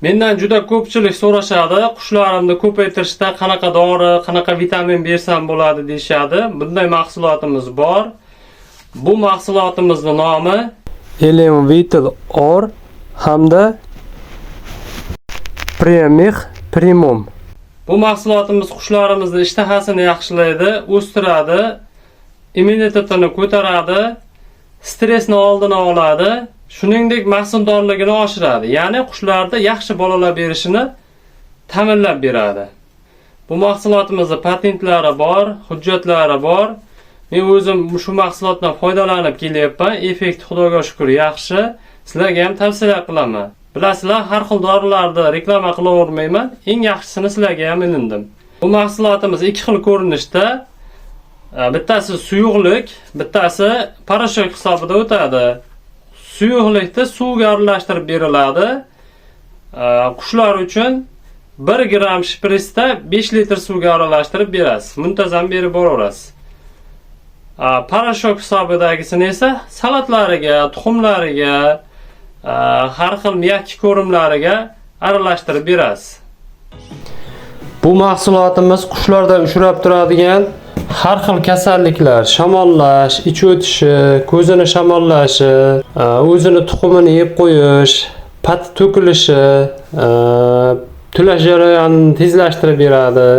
Mendan juda ko'pchilik so'rashadi, qushlarimni ko'paytirishda qanaqa dori, qanaqa vitamin bersam bo'ladi deyishadi. Bunday mahsulotimiz bor. Bu mahsulotimizni nomi Elem Vital Or hamda Premix Primum. Bu mahsulotimiz qushlarimizni ishtahasini yaxshilaydi, o'stiradi, immunitetini ko'taradi, stressni oldini oladi, shuningdek mahsuldorligini oshiradi. Ya'ni qushlarda yaxshi bolalar berishini ta'minlab beradi. Bu mahsulotimizni patentlari bor, hujjatlari bor. Men o'zim shu mahsulotdan foydalanib kelyapman. Effekt, Xudoga shukr, yaxshi. Sizlarga ham tavsiya qilaman. Bilasizlar, har xil dorilarni reklama qilavermayman. Eng yaxshisini sizlarga ham ilindim. Bu mahsulotimiz ikki xil ko'rinishda. Bittasi suyuqlik, bittasi порошок hisobida o'tadi. Suyuqlikni suvga aralashtirib beriladi. Qushlar uchun 1 gramm shprisda 5 litr suvga aralashtirib berasiz. Muntazam berib boraverasiz. Порошок hisobidagisini esa salatlariga, tuxumlariga, har xil мягкий корм lariga aralashtirib berasiz. Bu mahsulotimiz qushlarda uchrab turadigan har xil kasalliklar, shamollash, ich o'tishi, ko'zini shamollashi, o'zini tuxumini yeb qo'yish, pati to'kilishi, tulash jarayonini tezlashtirib beradi.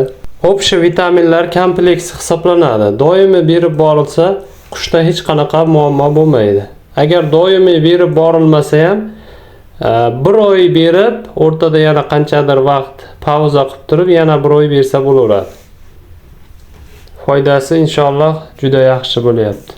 Общий vitaminlar kompleksi hisoblanadi. Doimiy berib borilsa, qushda hech qanaqa muammo bo'lmaydi. Agar doimiy berib borilmasa ham, bir oy berib, o'rtada yana qanchadir vaqt pauza qilib turib, yana bir oy bersa bo'laveradi. Foydasi inshaalloh juda yaxshi bo'lyapti.